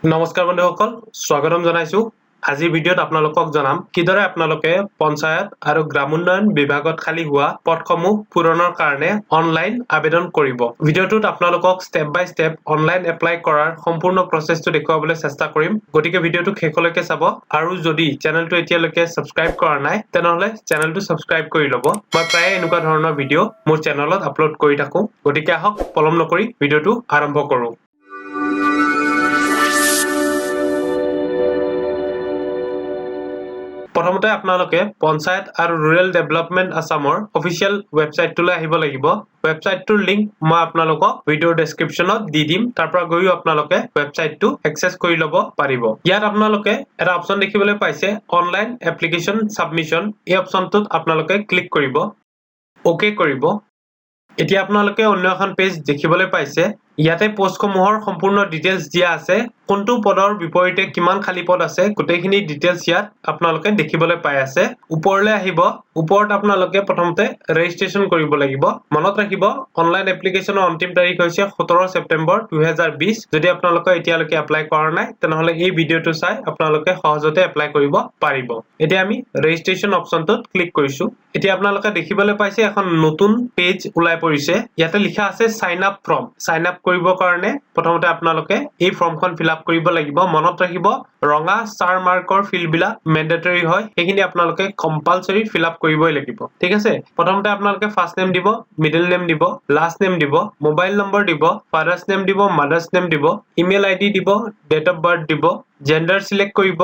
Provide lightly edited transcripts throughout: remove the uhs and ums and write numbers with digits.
নমস্কাৰ বন্ধুসকল, স্বাগতম জনাইছো। আজিৰ ভিডিঅ'ত আপোনালোকক জনাম কিদৰে আপোনালোকে পঞ্চায়ত আৰু গ্ৰামোন্নয়ন বিভাগত খালী হোৱা পদসমূহ পূৰণৰ কাৰণে অনলাইন আবেদন কৰিব। ভিডিঅ'টোত আপোনালোকক step by step online apply কৰাৰ সম্পূৰ্ণ প্ৰচেছটো দেখুৱাবলৈ চেষ্টা কৰিম। গতিকে ভিডিঅ'টো শেষলৈকে চাব আৰু যদি চেনেলটো এতিয়ালৈকে ছাবস্ক্ৰাইব কৰা নাই, তেনেহ'লে চেনেলটো ছাবস্ক্ৰাইব কৰি ল'ব। মই প্ৰায়ে এনেকুৱা ধৰণৰ ভিডিঅ' মোৰ চেনেলত আপলোড কৰি থাকোঁ। গতিকে আহক, পলম নকৰি ভিডিঅ'টো আৰম্ভ কৰোঁ। প্ৰথমতে আপোনালোকে পঞ্চায়ত আৰু ৰুৰেল ডেভেলপমেণ্ট আছামৰ অফিচিয়েল ৱেবছাইটটোলৈ আহিব লাগিব। ৱেবছাইটটোৰ লিংক মই আপোনালোকক ভিডিঅ'ৰ ডেছক্ৰিপশ্যনত দি দিম। তাৰ পৰা গৈও আপোনালোকে ৱেবছাইটটো একচেছ কৰি ল'ব পাৰিব। ইয়াত আপোনালোকে এটা অপশ্যন দেখিবলৈ পাইছে, অনলাইন এপ্লিকেশ্যন ছাবমিশ্যন। এই অপশ্যনটোত আপোনালোকে ক্লিক কৰিব, অ'কে কৰিব। এতিয়া আপোনালোকে অন্য এখন পেজ দেখিবলৈ পাইছে। ইয়াতে পষ্টসমূহৰ সম্পূৰ্ণ ডিটেইলছ দিয়া আছে। কোনটো পদৰ বিপৰীতে কিমান খালী পদ আছে, গোটেইখিনি ডিটেইলছ ইয়াত আপোনালোকে দেখিবলৈ পাই আছে। ওপৰলৈ আহিব। ওপৰত আপোনালোকে প্ৰথমতে ৰেজিষ্ট্ৰেশ্যন কৰিব লাগিব। মনত ৰাখিব, অনলাইন এপ্লিকেশ্যনৰ অন্তিম তাৰিখ হৈছে 17 ছেপ্টেম্বৰ 2020। যদি আপোনালোকে এতিয়ালৈকে এপ্লাই কৰা নাই, তেনেহ'লে এই ভিডিঅ'টো চাই আপোনালোকে সহজতে এপ্লাই কৰিব পাৰিব। এতিয়া আমি ৰেজিষ্ট্ৰেশ্যন অপশ্যনটোত ক্লিক কৰিছো। এতিয়া আপোনালোকে দেখিবলৈ পাইছে, এখন নতুন পেজ ওলাই পৰিছে। ইয়াতে লিখা আছে sign up form. Sign up কৰিবৰ কাৰণে প্ৰথমতে আপোনালোকে এই ফৰ্মখন ফিল আপ কৰিব লাগিব। মনত ৰাখিব, ৰঙা ষ্টাৰ মাৰ্কৰ ফিল্ডবিলাক মেণ্ডেটৰী হয়। সেইখিনি আপোনালোকে কম্পালচৰি ফিল আপ কৰিবই লাগিব, ঠিক আছে? প্ৰথমতে আপোনালোকে ফাৰ্ষ্ট নেম দিব, মিডল নেম দিব, লাষ্ট নেম দিব, মোবাইল নম্বৰ দিব, ফাদাৰ্ছ নেম দিব, মাদাৰ্ছ নেম দিব, ইমেইল আই ডি দিব, ডেট অফ বাৰ্থ দিব, জেণ্ডাৰ চিলেক্ট কৰিব,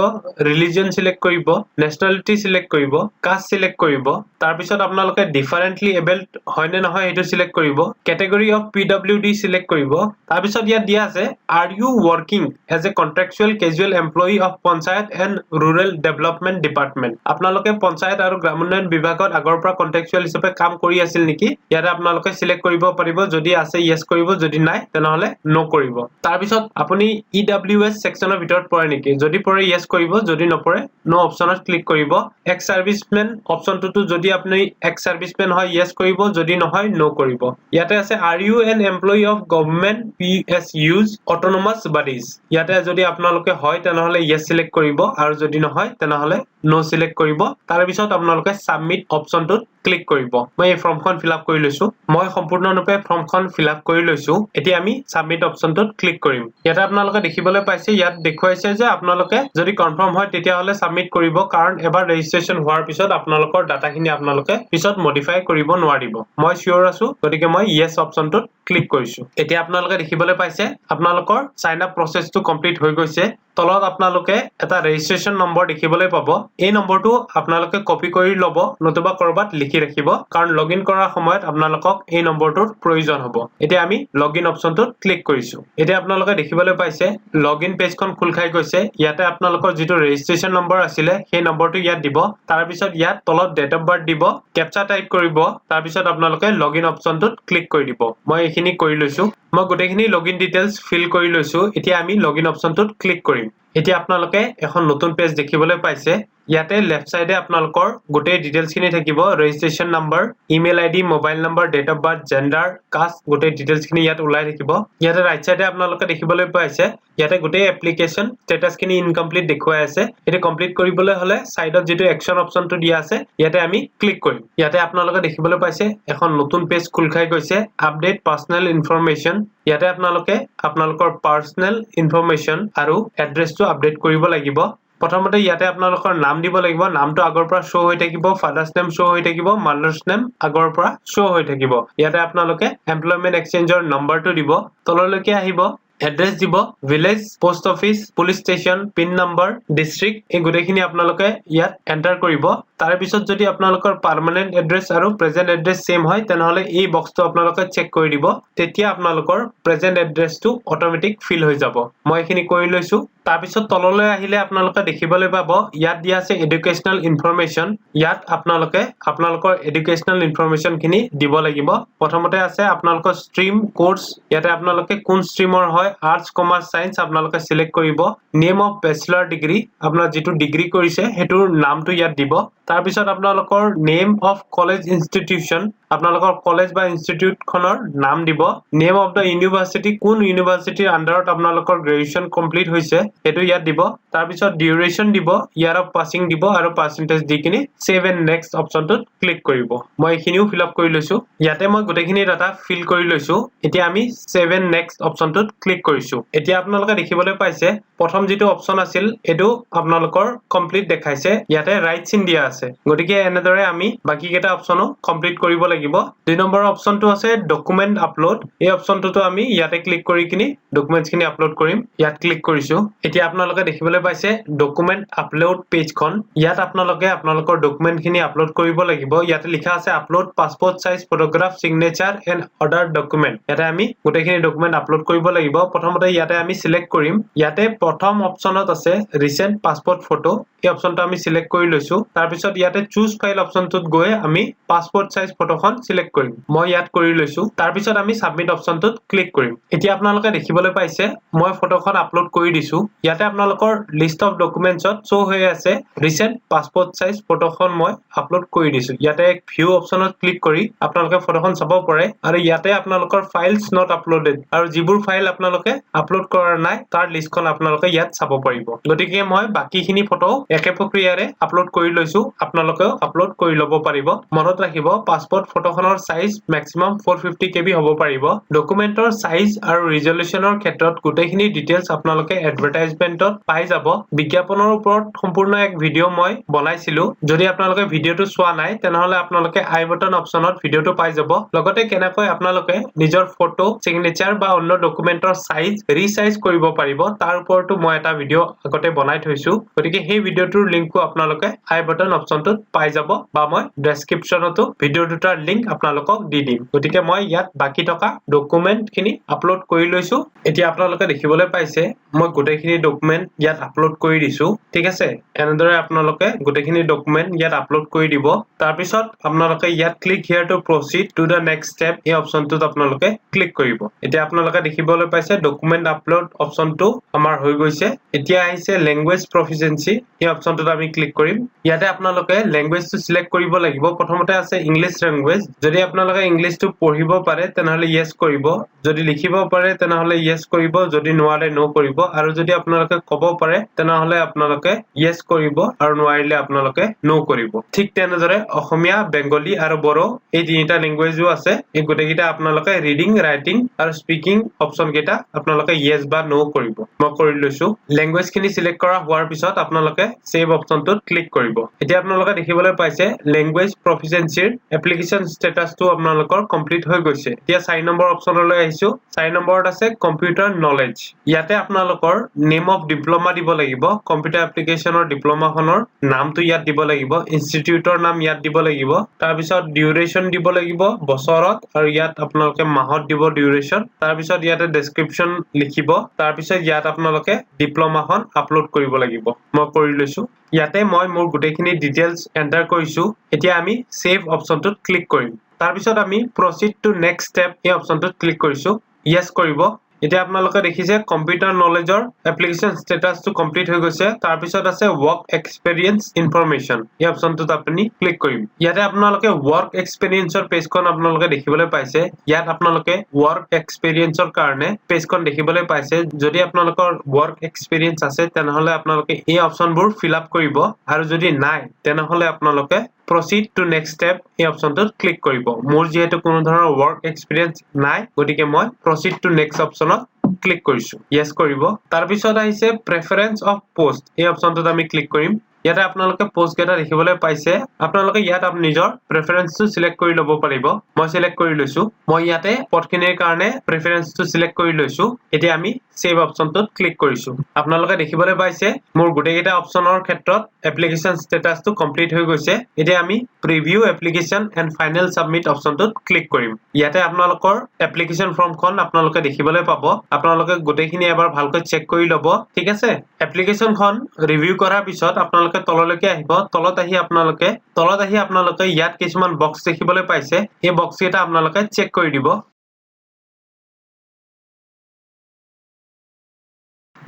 ৰিলিজন চিলেক্ট কৰিব, নেশ্যনেলিটি চিলেক্ট কৰিব, কাষ্ট চিলেক্ট কৰিব। তাৰপিছত আপোনালোকে ডিফাৰেণ্টলি এবল্ড হয় নে নহয় সেইটো চিলেক্ট কৰিব, কেটেগৰী অফ পিডব্লিউডি চিলেক্ট কৰিব। তাৰপিছত ইয়াত দিয়া আছে, "Are you working as a contractual casual employee of Panchayat and Rural Development Department?" আপোনালোকে পঞ্চায়ত আৰু গ্ৰামোন্নয়ন বিভাগত আগৰ পৰা কণ্ট্ৰেকচুৱেল হিচাপে কাম কৰি আছিল নেকি, ইয়াতে আপোনালোকে চিলেক্ট কৰিব পাৰিব। যদি আছে য়েছ কৰিব, যদি নাই তেনেহ'লে ন' কৰিব। তাৰপিছত আপুনি ইডাব্লিউএছ ছেকশ্যনৰ ভিতৰত পৰে নেকি? যদি পৰে য়েছ কৰিব, যদি নপৰে ন' অপশ্যনত ক্লিক কৰিব। এক্স ছাৰ্ভিচমেন অপশ্যনটোতো যদি আপুনি এক্স ছাৰ্ভিচমেন হয় য়েছ কৰিব, যদি নহয় ন' কৰিব। ইয়াতে আছে, "Are you an employee of government PSUs, autonomous bodies?" ইয়াতে যদি আপোনালোকে হয় তেনেহ'লে য়েছ চিলেক্ট কৰিব আৰু যদি নহয় তেনেহ'লে ন' চিলেক্ট কৰিব। তাৰপিছত আপোনালোকে ছাবমিট অপশ্যনটোত ক্লিক কৰিব। মই এই ফৰ্মখন ফিল আপ কৰি লৈছো। মই সম্পূৰ্ণৰূপে ফৰ্মখন ফিল আপ কৰি লৈছো। এতিয়া আমি ছাবমিট অপশ্যনটোত ক্লিক কৰিম। ইয়াতে আপোনালোকে দেখিবলৈ পাইছে, ইয়াত দেখুৱাইছে যে আপোনালোকে যদি কনফাৰ্ম হয় তেতিয়াহ'লে ছাবমিট কৰিব, কাৰণ এবাৰ ৰেজিষ্ট্ৰেশ্যন হোৱাৰ পিছত আপোনালোকৰ ডাটাখিনি আপোনালোকে পিছত মডিফাই কৰিব নোৱাৰিব। মই চিয়'ৰ আছো, গতিকে মই য়েছ অপশ্যনটোত ক্লিক কৰিছো। এতিয়া আপোনালোকে দেখিবলৈ পাইছে, আপোনালোকৰ চাইন আপ প্ৰচেছটো কমপ্লিট হৈ গৈছে। তলত আপোনালোকে এটা ৰেজিষ্ট্ৰেশ্যন নম্বৰ দেখিবলৈ পাব। এই নম্বৰটো আপোনালোকে কপি কৰি ল'ব নতুবা ক'ৰবাত লিখি ৰাখিব, কাৰণ লগ ইন কৰাৰ সময়ত আপোনালোকক এই নম্বৰটোৰ প্ৰয়োজন হ'ব। এতিয়া আমি লগ ইন অপশ্যনটোত ক্লিক কৰিছো। এতিয়া আপোনালোকে দেখিবলৈ পাইছে, লগ ইন পেজখন খোল খাই গৈছে। ইয়াতে আপোনালোকৰ যিটো ৰেজিষ্ট্ৰেশ্যন নম্বৰ আছিলে, সেই নম্বৰটো ইয়াত দিব। তাৰপিছত ইয়াত তলত ডেট অফ বাৰ্থ দিব, কেপচা টাইপ কৰিব। তাৰপিছত আপোনালোকে লগ ইন অপশ্যনটোত ক্লিক কৰি দিব। মই এইখিনি কৰি লৈছো। মই গোটেইখিনি লগ ইন ডিটেইলছ ফিল কৰি লৈছো। এতিয়া আমি লগ ইন অপশ্যনটোত ক্লিক কৰিম। এতিয়া আপোনালোকে এখন নতুন পেজ দেখিবলৈ পাইছে। ইয়াতে লেফ্ট চাইডে আপোনালোকৰ গোটেই ডিটেইলছখিনি থাকিব। Registration number, email ID, mobile number, date of birth, gender, caste, গোটেই ডিটেইলছখিনি ইয়াত ওলাই থাকিব। ইয়াতে ৰাইট চাইডে আপোনালোকে দেখিবলৈ পাইছে, ইয়াতে গোটেই এপ্লিকেশ্যন ষ্টেটাছখিনি ইনকমপ্লিট দেখুৱাই আছে। এইটো কমপ্লিট কৰিবলৈ হ'লে চাইডত যিটো একশ্যন অপশ্যনটো দিয়া আছে, ইয়াতে আমি ক্লিক কৰিম। ইয়াতে আপোনালোকে দেখিবলৈ পাইছে, এখন নতুন পেজ খোল খাই গৈছে, আপডেট পাৰ্চনেল ইনফৰমেশ্যন। ইয়াতে আপোনালোকে আপোনালোকৰ পাৰ্চনেল ইনফৰমেশ্যন আৰু এড্ৰেছটো আপডেট কৰিব লাগিব। প্ৰথমতে ইয়াতে আপোনালোকৰ নাম দিব লাগিব। নামটো আগৰ পৰা শ্ব' হৈ থাকিব, ফাদাৰ্ছ নেম শ্ব' হৈ থাকিব, মাদাৰ্ছ নেম আগৰ পৰা শ্ব' হৈ থাকিব। ইয়াতে আপোনালোকে এমপ্লয়মেণ্ট এক্সচেঞ্জৰ নম্বৰটো দিব। তললৈকে আহিব, এড্ৰেছ দিব, village, post office, police station, pin number, district, এই গোটেইখিনি আপোনালোকে ইয়াত এণ্টাৰ কৰিব। তাৰপিছত যদি আপোনালোকৰ পাৰ্মানেণ্ট এড্ৰেছ আৰু প্ৰেজেণ্ট এড্ৰেছ ছেম হয়, তেনেহ'লে এই বক্সটো আপোনালোকে চেক কৰি দিব। তেতিয়া আপোনালোকৰ প্ৰেজেণ্ট এড্ৰেছটো অট'মেটিক ফিল হৈ যাব। মই এইখিনি কৰি লৈছো। তাৰপিছত তললৈ আহিলে আপোনালোকে দেখিবলৈ পাব, ইয়াত দিয়া আছে এডুকেশ্যনেল ইনফৰমেশ্যন। ইয়াত আপোনালোকে আপোনালোকৰ এডুকেশ্যনেল ইনফৰমেশ্যনখিনি দিব লাগিব। প্ৰথমতে আছে আপোনালোকৰ ষ্ট্ৰীম কোৰ্চ। ইয়াতে আপোনালোকে কোন ষ্ট্ৰীমৰ হয়, আৰ্টছ, কমাৰ্চ, চায়েন্স, আপোনালোকে চিলেক্ট কৰিব। নেম অফ বেচেলাৰ ডিগ্ৰী, আপোনাৰ যিটো ডিগ্ৰী কৰিছে সেইটোৰ নামটো ইয়াত দিব। তাৰপিছত আপোনালোকৰ নেম অফ কলেজ ইনষ্টিটিউশ্যন, আপোনালোকৰ কলেজ বা ইনষ্টিটিউটখনৰ নাম দিব। নেম অফ the university, কোন ইউনিভাৰ্চিটিৰ আণ্ডাৰত আপোনালোকৰ গ্ৰেজুৱেশ্যন কমপ্লিট হৈছে, সেইটো ইয়াত দিব। তাৰপিছত ডিউৰেশ্যন দিব, ইয়াৰ অফ পাছিং দিব আৰু পাৰ্চেণ্টেজ দি কিনি ছেভ এণ্ড নেক্সট অপশ্যনটোত ক্লিক কৰিব। মই এইখিনিও ফিল আপ কৰি লৈছো। ইয়াতে মই গোটেইখিনি ডাটা ফিল কৰি লৈছো। এতিয়া আমি ছেভ এণ্ড নেক্সট অপশ্যনটোত ক্লিক কৰিছো। এতিয়া আপোনালোকে দেখিবলৈ পাইছে, প্ৰথম যিটো অপশ্যন আছিল, এইটো আপোনালোকৰ কমপ্লিট দেখাইছে। ইয়াতে ৰাইট চিন দিয়া আছে। গতিকে এনেদৰে আমি বাকীকেইটা অপশ্যনো কমপ্লিট কৰিব লাগিব। 2 নম্বৰৰ অপশ্যনটো আছে ডকুমেণ্ট আপলোড। এই অপশ্যনটোতো আমি ইয়াতে ক্লিক কৰি কিনি ডকুমেণ্টছখিনি আপলোড কৰিম। ইয়াত ক্লিক কৰিছো। এতিয়া আপোনালোকে দেখিবলৈ পাইছে ডকুমেণ্ট আপলোড পেজখন। ইয়াত আপোনালোকে আপোনালোকৰ ডকুমেণ্টখিনি আপলোড কৰিব লাগিব। ইয়াতে লিখা আছে "Upload passport size photograph, signature and other document"। ইয়াতে আমি গোটেইখিনি ডকুমেণ্ট আপলোড কৰিব লাগিব। প্ৰথমতে ইয়াতে আমি চিলেক্ট কৰিম। ইয়াতে প্ৰথম অপশ্যনত আছে ৰিচেণ্ট পাছপৰ্ট ফটো। এই অপশ্যনটো আমি চিলেক্ট কৰি লৈছো। তাৰপিছত ইয়াতে চুজ ফাইল অপশ্যনটোত গৈ আমি পাছপৰ্ট চাইজ ফটোখন চিলেক্ট কৰিম। মই ইয়াত কৰি লৈছো। তাৰপিছত আমি ছাবমিট অপশ্যনটোত ক্লিক কৰিম। এতিয়া আপোনালোকে দেখিবলৈ পাইছে, মই ফটোখন আপলোড কৰি দিছো। ইয়াতে আপোনালোকৰ লিষ্ট অফ ডকুমেণ্টছত শ্ব' হৈ আছে। ৰিচেণ্ট পাছপৰ্ট চাইজ ফটোখন মই আপলোড কৰি দিছো। ইয়াতে ভিউ অপশ্যনত ক্লিক কৰি আপোনালোকে ফটোখন চাব পাৰে আৰু ইয়াতে আপোনালোকৰ ফাইলছ not uploaded আৰু যিবোৰ ফাইল আপোনালোকে আপলোড কৰা নাই, তাৰ লিষ্টখন আপোনালোকে ইয়াত চাব পাৰিব। গতিকে মই বাকীখিনি ফটো একে প্ৰক্ৰিয়াৰে আপলোড কৰি লৈছো। আপোনালোকেও আপলোড কৰি ল'ব পাৰিব। মনত ৰাখিব, পাছপৰ্ট ফটোখনৰ চাইজ মেক্সিমাম 450 KB হ'ব পাৰিব। ডকুমেণ্টৰ চাইজ আৰু ৰিজলিউশ্যনৰ ক্ষেত্ৰত গোটেইখিনি ডিটেইলছ আপোনালোকে এডভাৰটাইজমেণ্টত পাই যাব। বিজ্ঞাপনৰ ওপৰত সম্পূৰ্ণ এক ভিডিঅ' মই বনাইছিলো। যদি আপোনালোকে ভিডিঅ'টো চোৱা নাই, তেনেহ'লে আপোনালোকে আই বটন অপশ্যনত ভিডিঅ'টো পাই যাব। লগতে কেনেকৈ আপোনালোকে নিজৰ ফটো, চিগনেচাৰ বা অন্য ডকুমেণ্টৰ চাইজ ৰিচাইজ কৰিব পাৰিব, তাৰ ওপৰতো মই এটা ভিডিঅ' আগতে বনাই থৈছো। গতিকে সেই ভিডিঅ'টোৰ লিংকো আপোনালোকে আই বটন অপশ্যনটোত পাই যাব বা মই ডেছক্ৰিপশ্যনতো ভিডিঅ' দুটাৰ লিংক আপোনালোকক দি দিম। গতিকে মই ইয়াত বাকী থকা ডকুমেণ্ট খিনি আপলোড কৰি লৈছো। এতিয়া আপোনালোকে দেখিবলৈ পাইছে, মই গোটেইখিনি ডকুমেণ্ট ইয়াত আপলোড কৰি দিছো। ঠিক আছে, এনেদৰে আপোনালোকে গোটেইখিনি ডকুমেণ্ট ইয়াত আপলোড কৰি দিব। তাৰপিছত আপোনালোকে ইয়াত "Click here to proceed to the next step" এই অপশ্যনটোত আপোনালোকে ক্লিক কৰিব। এতিয়া আপোনালোকে দেখিবলৈ পাইছে, ডকুমেণ্ট আপলোড অপশ্যনটো আমাৰ হৈ গৈছে। এতিয়া আহিছে লেংগুৱেজ প্ৰফিচিয়েঞ্চি। এই অপশ্যনটোত আমি ক্লিক কৰিম। ইয়াতে আপোনালোকে লেংগুৱেজটো চিলেক্ট কৰিব লাগিব। প্ৰথমতে আছে ইংলিছ লেংগুৱেজ। যদি আপোনালোকে ইংলিছটো পঢ়িব পাৰে, তেনেহ'লে য়েছ কৰিব। যদি লিখিব পাৰে, তেনেহ'লে য়েছ কৰিব। যদি নোৱাৰে, ন' কৰিব। আৰু যদি আপোনালোকে ক'ব পাৰে, তেনেহ'লে আপোনালোকে য়েছ কৰিব আৰু নোৱাৰিলে আপোনালোকে ন' কৰিব। ঠিক তেনেদৰে অসমীয়া, বেংগলী আৰু বড়ো এই তিনিটা লেংগুৱেজো আছে। এই গোটেইকেইটা আপোনালোকে ৰিডিং, ৰাইটিং আৰু স্পিকিং অপশ্যন কেইটা আপোনালোকে য়েছ বা ন' কৰিব। মই কৰি লৈছো। লেংগুৱেজ খিনি চিলেক্ট কৰা হোৱাৰ পিছত আপোনালোকে ছেভ অপশ্যনটোত ক্লিক কৰিব। এতিয়া আপোনালোকে দেখিবলৈ পাইছে, লেংগুৱেজ প্ৰফিচিয়েঞ্চিৰ এপ্লিকেশ্যন ষ্টেটাছটো আপোনালোকৰ কমপ্লিট হৈ গৈছে। এতিয়া 4 নম্বৰ অপশ্যনলৈ আহিছো। 4 নম্বৰত আছে কম্পিউটাৰ নলেজ। ইয়াতে আপোনালোকৰ নেম অফ ডিপ্ল'মা দিব লাগিব। কম্পিউটাৰ এপ্লিকেশ্যনৰ ডিপ্ল'মাখনৰ নামটো ইয়াত দিব লাগিব। ইনষ্টিটিউটৰ নাম ইয়াত দিব লাগিব। তাৰপিছত ডিউৰেশ্যন দিব লাগিব বছৰত আৰু ইয়াত আপোনালোকে মাহত দিব ডিউৰেশ্যন। তাৰপিছত ইয়াতে ডেছক্ৰিপশ্যন লিখিব। তাৰপিছত ইয়াত আপোনালোকে ডিপ্ল'মাখন আপলোড কৰিব লাগিব। মই কৰি লৈছো। ইয়াতে মই মোৰ গোটেইখিনি ডিটেইলছ এণ্টাৰ কৰিছো। এতিয়া আমি ছেভ অপশ্যনটোত ক্লিক কৰিম। তাৰপিছত আমি প্ৰচিড টু নেক্সট ষ্টেপ এই অপশ্যনটোত ক্লিক কৰিছো। য়েছ কৰিব। এতিয়া আপোনালোকে দেখিছে, কম্পিউটাৰ নলেজৰ এপ্লিকেশ্যন ষ্টেটাছটো কমপ্লিট হৈ গৈছে। তাৰপিছত আছে ৱৰ্ক এক্সপেৰিয়েঞ্চ ইনফৰমেশ্যন। এই অপশ্যনটোত আপুনি ক্লিক কৰিম। ইয়াতে আপোনালোকে ৱৰ্ক এক্সপেৰিয়েঞ্চৰ পেজখন আপোনালোকে দেখিবলৈ পাইছে। ইয়াত আপোনালোকে ৱৰ্ক এক্সপেৰিয়েঞ্চৰ কাৰণে পেজখন দেখিবলৈ পাইছে। যদি আপোনালোকৰ ৱৰ্ক এক্সপেৰিয়েঞ্চ আছে, তেনেহ'লে আপোনালোকে এই অপশ্যনবোৰ ফিল আপ কৰিব আৰু যদি নাই, তেনেহ'লে আপোনালোকে প্ৰচিড টু নেক্সট ষ্টেপ এই অপশ্যনটোত ক্লিক কৰিব। মোৰ যিহেতু কোনো ধৰণৰ ৱৰ্ক এক্সপেৰিয়েঞ্চ নাই, গতিকে মই প্ৰচিড টু নেক্সট অপশ্যনত ক্লিক কৰিছো। য়েছ কৰিব। তাৰপিছত আহিছে প্ৰেফাৰেঞ্চ অফ পোষ্ট। এই অপশ্যনটোত আমি ক্লিক কৰিম। ইয়াতে আপোনালোকে পোষ্ট কেইটা দেখিবলৈ পাইছে। আপোনালোকে ইয়াত নিজৰ প্ৰেফাৰেঞ্চটো চিলেক্ট কৰি ল'ব পাৰিব। মই চিলেক্ট কৰি লৈছো। মই ইয়াতে পদখিনিৰ কাৰণে প্ৰেফাৰেঞ্চটো চিলেক্ট কৰি লৈছো। এতিয়া আমি ছেভ অপশ্যনটোত ক্লিক কৰিছো। আপোনালোকে দেখিবলৈ পাইছে, মোৰ গোটেইকেইটা অপশ্যনৰ ক্ষেত্ৰত এপ্লিকেশ্যন ষ্টেটাছটো কমপ্লিট হৈ গৈছে। এতিয়া আমি preview application and final submit অপশ্যনটোত ক্লিক কৰিম। ইয়াতে আপোনালোকৰ এপ্লিকেশ্যন ফৰ্মখন আপোনালোকে দেখিবলৈ পাব। আপোনালোকে গোটেইখিনি এবাৰ ভালকৈ চেক কৰি ল'ব। ঠিক আছে, এপ্লিকেশ্যনখন ৰিভিউ কৰাৰ পিছত আপোনালোকে তললৈকে আহিব। তলত আহি আপোনালোকে ইয়াত কিছুমান বক্স দেখিবলৈ পাইছে। এই বক্স কেইটা আপোনালোকে চেক কৰি দিব।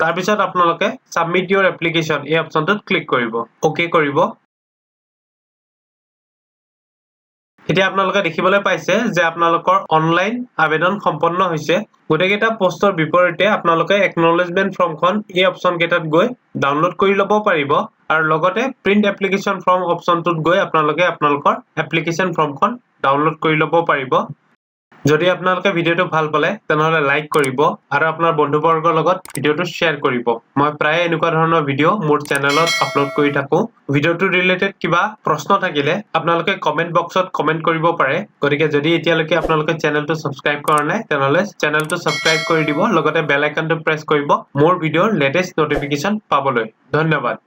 তাৰপিছত আপোনালোকে ছাবমিট ইউৰ এপ্লিকেশ্যন এই অপশ্যনটোত ক্লিক কৰিব। অ'কে কৰিব। এতিয়া আপোনালোকে দেখিবলৈ পাইছে যে আপোনালোকৰ অনলাইন আবেদন সম্পন্ন হৈছে। গোটেইকেইটা পষ্টৰ বিপৰীতে আপোনালোকে একনলেজমেণ্ট ফৰ্মখন এই অপশ্যন কেইটাত গৈ ডাউনলোড কৰি ল'ব পাৰিব আৰু লগতে প্ৰিণ্ট এপ্লিকেশ্যন ফৰ্ম অপশ্যনটোত গৈ আপোনালোকে আপোনালোকৰ এপ্লিকেশ্যন ফৰ্মখন ডাউনলোড কৰি ল'ব পাৰিব। যদি আপোনালোকে ভিডিঅ'টো ভাল পালে, তেনেহ'লে লাইক কৰিব আৰু আপোনাৰ বন্ধুবৰ্গৰ লগত ভিডিঅ'টো শ্বেয়াৰ কৰিব। মই প্ৰায়ে এনেকুৱা ধৰণৰ ভিডিঅ' মোৰ চেনেলত আপলোড কৰি থাকোঁ। ভিডিঅ'টোৰ ৰিলেটেড কিবা প্ৰশ্ন থাকিলে আপোনালোকে কমেণ্ট বক্সত কমেণ্ট কৰিব পাৰে। গতিকে যদি এতিয়ালৈকে আপোনালোকে চেনেলটো ছাবস্ক্ৰাইব কৰা নাই, তেনেহ'লে চেনেলটো ছাবস্ক্ৰাইব কৰি দিব, লগতে বেল আইকনটো প্ৰেছ কৰিব মোৰ ভিডিঅ'ৰ লেটেষ্ট নটিফিকেশ্যন পাবলৈ। ধন্যবাদ।